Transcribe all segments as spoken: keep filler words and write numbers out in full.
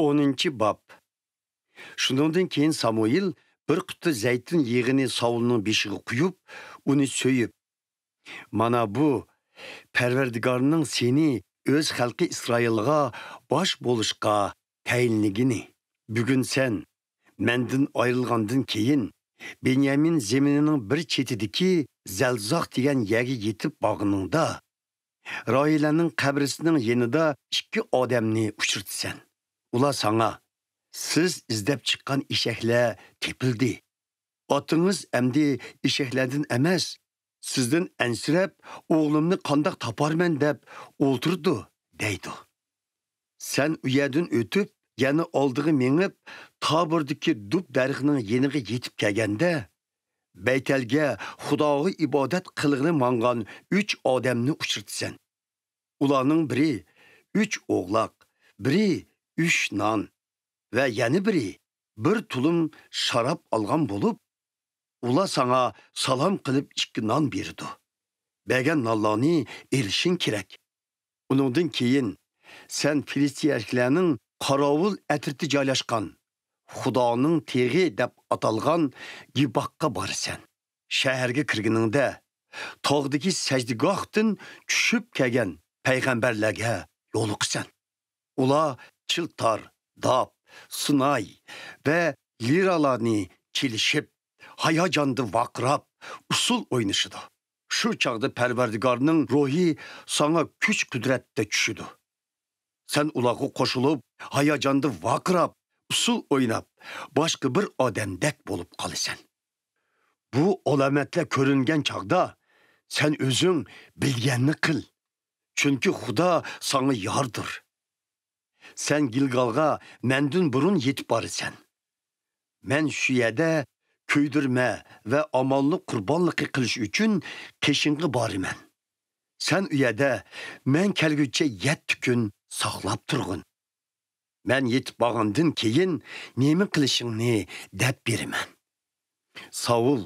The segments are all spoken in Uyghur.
ئونىنچى باب. شۇنىڭدىن كېيىن سامۇئېل بىر قۇتا زەيتۇن يېغىنى ساۋۇلنىڭ بېشىغا قۇيۇپ، ئۇنى سۆيۈپ، «مانا بۇ، پەرۋەردىگارنىڭ سېنى ئۆز خەلقى ئىسرائىلغا باش بولۇشقا تەيىنلىگىنى. بۈگۈن سەن مەندىن ئايرىلغاندىن كېيىن، بېنيامىن زېمىنىنىڭ بىر چېتىدىكى زەلزاق دېگەن يەرگە يېتىپ بارغىنىڭدا، راھىلەنىڭ قەبرىسىنىڭ يېنىدا ئىككى ئادەمنى ئۇچرىتىسەن. ئۇلار ساڭا، سىز ئىزدەپ چىققان ئېشەكلەر تېپىلدى. ئاتىڭىز ئەمدى ئېشەكلەردىن ئەمەس، سىزدىن ئەنسىرەپ، ئوغلۇمنى قانداق تاپارمەن دەپ ئولتۇرىدۇ» دەيدۇ. سەن ئۇ يەردىن ئۆتۈپ، يەنە ئالدىغا مېڭىپ، تابوردىكى دۇب دەرىخىنىڭ يېنىغا يېتىپ كەلگەندە، بەيتەلگە خۇداغا ئىبادەت قىلغىلى ماڭغان ئۈچ ئادەمنى ئۇچرىتىسەن. ئۇلارنىڭ بىرى ئۈچ ئوغلاق، بىرى ئۈچ نان ۋە يەنە بىرى بىر تۇلۇم شاراب ئالغان بولۇپ، ئۇلار ساڭا سالام قىلىپ ئىككى نان بېرىدۇ. بەرگەن نانلارنى ئېلىشىڭ كېرەك. ئۇنىڭدىن كېيىن سەن فىلىستىيەلىكلەرنىڭ قاراۋۇل ئەترىتى جايلاشقان، خۇدانىڭ تېغى دەپ ئاتالغان گىباققا بارىسەن. شەھەرگە كىرگىنىڭدە، تاغدىكى سەجدىگاھتىن چۈشۈپ كەلگەن پەيغەمبەرلەرگە يولۇقىسەن. ئۇلار چىلتار، داپ، سۇناي ۋە لىرالارنى چېلىشىپ، ھاياجاندا ۋارقىراپ، ئۇسسۇل ئوينىشىدۇ. شۇ چاغدا پەرۋەردىگارنىڭ روھى ساڭا كۈچ-قۇدرەتتە چۈشىدۇ. سەن ئۇلارغا قوشۇلۇپ، ھاياجاندا ۋارقىراپ، ئۇسسۇل ئويناپ، باشقا بىر ئادەمدەك بولۇپ قالىسەن. بۇ ئالامەتلەر كۆرۈنگەن چاغدا، سەن ئۆزۈڭ بىلگەننى قىل. چۈنكى خۇدا ساڭا ياردۇر. سەن گىلگالغا مەندىن بۇرۇن يېتىپ بارىسەن. مەن شۇ يەردە كۆيدۈرمە ۋە ئامانلىق قۇربانلىقى قىلىش ئۈچۈن قېشىڭغا بارىمەن. سەن ئۇ يەردە مەن كەلگۈچە يەتتە كۈن ساقلاپ تۇرغىن. مەن يېتىپ بارغاندىن كېيىن نېمە قىلىشىڭنى دەپ بېرىمەن. ساۋۇل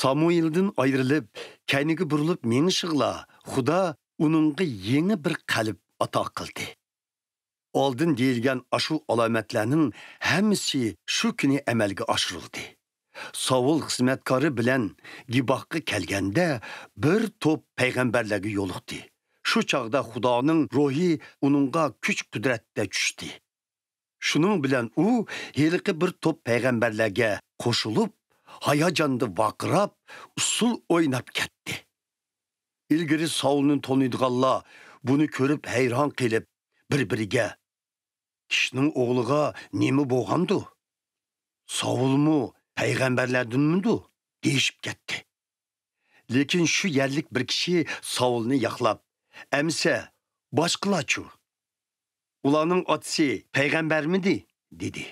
سامۇئېلدىن ئايرىلىپ، كەينىگە بۇرۇلۇپ مېڭىشىغىلا، خۇدا ئۇنىڭغا يېڭى بىر قەلب ئاتا قىلدى. ئالدىن دېيىلگەن ئاشۇ ئالامەتلەرنىڭ ھەممىسى شۇ كۈنى ئەمەلگە ئاشۇرۇلدى. ساۋۇل خىزمەتكارى بىلەن گىباغقا كەلگەندە، بىر توپ پەيغەمبەرلەرگە يولۇقتى. شۇ چاغدا خۇدانىڭ روھى ئۇنىڭغا كۈچ-قۇدرەتتە چۈشتى. شۇنىڭ بىلەن ئۇ ھېلىقى بىر توپ پەيغەمبەرلەرگە قوشۇلۇپ، ھاياجاندا ۋارقىراپ، ئۇسسۇل ئويناپ كەتتى. ئىلگىرى ساۋۇلنى تونۇيدىغانلار بۇنى كۆرۈپ ھەيران قېلىپ، بىر-بىرىگە، «كىشىنىڭ ئوغلىغا نېمە بولغاندۇ؟ ساۋۇلمۇ پەيغەمبەرلەردىنمىدۇ؟» دېيىشىپ كەتتى. لېكىن شۇ يەرلىك بىر كىشى ساۋۇلنى ياقلاپ، «ئەمىسە، باشقىلارچۇ؟ ئۇلارنىڭ ئاتىسى پەيغەمبەرمىدى؟» دېدى.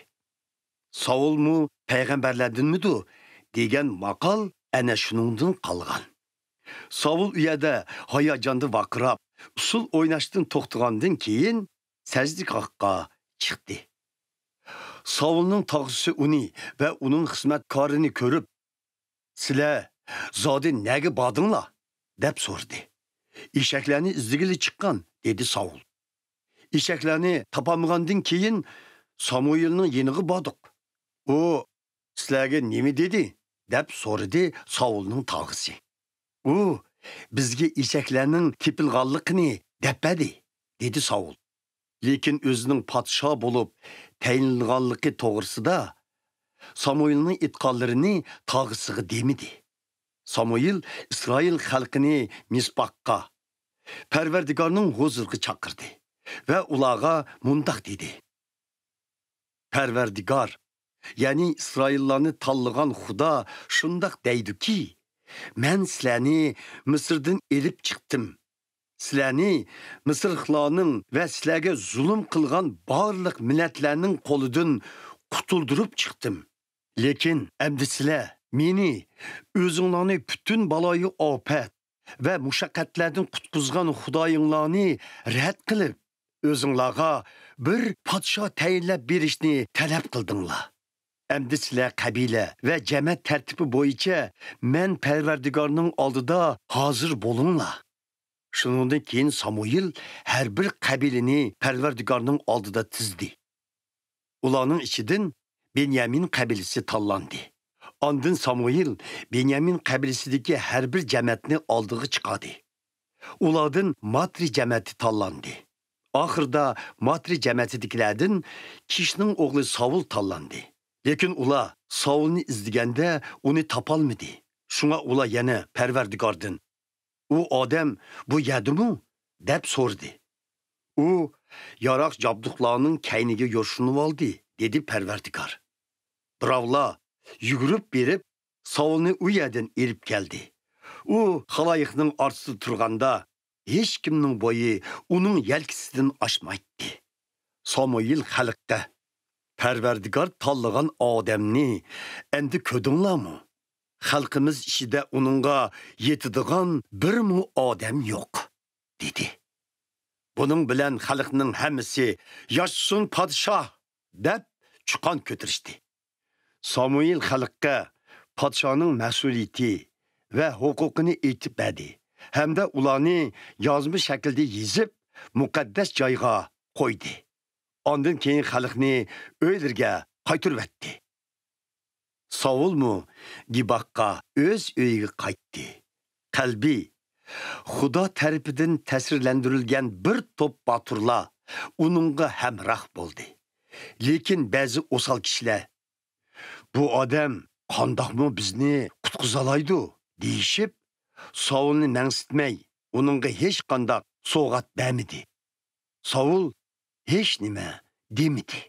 «ساۋۇلمۇ پەيغەمبەرلەردىنمىدۇ؟» دېگەن ماقال ئەنە شۇنىڭدىن قالغان. ساۋۇل ئۇ يەردە ھاياجاندا ۋارقىراپ، ئۇسسۇل ئويناشتىن توختىغاندىن كېيىن، سەجدىگاھقا چىقتى. ساۋۇلنىڭ تاغىسى ئۇنى ۋە ئۇنىڭ خىزمەتكارىنى كۆرۈپ، «سىلەر زادى نەگە باردىڭلار؟» دەپ سورىدى. «ئېشەكلەرنى ئىزدىگىلى چىققان» دېدى ساۋۇل. «ئېشەكلەرنى تاپالمىغاندىن كېيىن، سامۇئېلنىڭ يېنىغا باردۇق. ئۇ، سىلەرگە نېمە دېدى؟» دەپ سورىدى ساۋۇلنىڭ تاغىسى. «ئۇ، بىزگە ئېشەكلەرنىڭ تېپىلغانلىقىنى دەپ بەردى» دېدى ساۋۇل. لېكىن ئۆزىنىڭ پادىشاھ بولۇپ تەيىنلىنىدىغانلىقى توغرىسىدا سامۇئېلنىڭ ئېيتقانلىرىنى تاغىسىغا دېمىدى. سامۇئېل ئىسرائىل خەلقىنى مىسپاققا، پەرۋەردىگارنىڭ ھۇزۇرىغا چاقىردى ۋە ئۇلارغا مۇنداق دېدى: «پەرۋەردىگار، يەنى ئىسرائىللارنى تاللىغان خۇدا شۇنداق دەيدۇكى، مەن سىلەرنى مىسىردىن ئېلىپ چىقتىم. سىلەرنى مىسىرلىقلارنىڭ ۋە سىلەرگە زۇلۇم قىلغان بارلىق مىللەتلەرنىڭ قولىدىن قۇتۇلدۇرۇپ چىقتىم. لېكىن ئەمدى سىلەر مېنى، ئۆزۈڭلارنى پۈتۈن بالايىئاپەت ۋە مۇشەققەتلەردىن قۇتقۇزغان خۇدايىڭلارنى رەت قىلىپ، ئۆزۈڭلارغا بىر پادىشاھ تەيىنلەپ بېرىشنى تەلەپ قىلدىڭلار. ئەمدى سىلەر قەبىلە ۋە جەمەت تەرتىپى بويىچە مەن پەرۋەردىگارنىڭ ئالدىدا ھازىر بولۇڭلار.» شۇنىڭدىن كېيىن سامۇئېل ھەر بىر قەبىلىنى پەرۋەردىگارنىڭ ئالدىدا تىزدى. ئۇلارنىڭ ئىچىدىن بېنيامىن قەبىلىسى تاللاندى. ئاندىن سامۇئېل بېنيامىن قەبىلىسىدىكى ھەر بىر جەمەتنى ئالدىغا چىقاردى. ئۇلاردىن ماترى جەمەتى تاللاندى. ئاخىرىدا ماترى جەمەتىدىكىلەردىن كىشنىڭ ئوغلى ساۋۇل تاللاندى. لېكىن ئۇلار ساۋۇلنى ئىزدىگەندە ئۇنى تاپالمىدى. شۇڭا ئۇلار يەنە پەرۋەردىگاردىن، «ئۇ ئادەم بۇ يەردىمۇ؟» دەپ سورىدى. ئۇ، «ياراق جابدۇقلارنىڭ كەينىگە يوشۇرۇنۇۋالدى» دېدى پەرۋەردىگار. بىراۋلار يۈگۈرۈپ بېرىپ، ساۋۇلنى ئۇ يەردىن ئېلىپ كەلدى. ئۇ خالايىقنىڭ ئارىسىدا تۇرغاندا، ھېچكىمنىڭ بويى ئۇنىڭ يەلكىسىدىن ئاشمايتتى. سامۇئېل خەلققە، «پەرۋەردىگار تاللىغان ئادەمنى ئەمدى كۆردۈڭلارمۇ؟ خەلقىمىز ئىچىدە ئۇنىڭغا يېتىدىغان بىرمۇ ئادەم يوق» دېدى. بۇنىڭ بىلەن خەلقنىڭ ھەممىسى، «ياشىسۇن پادىشاھ!» دەپ چۇقان كۆتۈرۈشتى. سامۇئېل خەلققە پادىشاھنىڭ مەسئۇلىيىتى ۋە ھوقۇقىنى ئېيتىپ بەردى ھەمدە ئۇلارنى يازما شەكىلدە يېزىپ، مۇقەددەس جايغا قويدى. ئاندىن كېيىن خەلقنى ئۆيلىرىگە قايتۇرۇۋەتتى. ساۋۇلمۇ گىباغقا، ئۆز ئۆيىگە قايتتى. قەلبى، خۇدا تەرىپىدىن تەسىرلەندۈرۈلگەن بىر توپ باتۇرلار ئۇنىڭغا ھەمراھ بولدى. لېكىن بەزى ئوسال كىشىلەر، «بۇ ئادەم قانداقمۇ بىزنى قۇتقۇزالايدۇ؟» دېيىشىپ، ساۋۇلنى مەنسىتمەي، ئۇنىڭغا ھېچقانداق سوۋغات بەرمىدى. ساۋۇل ھېچنېمە دېمىدى.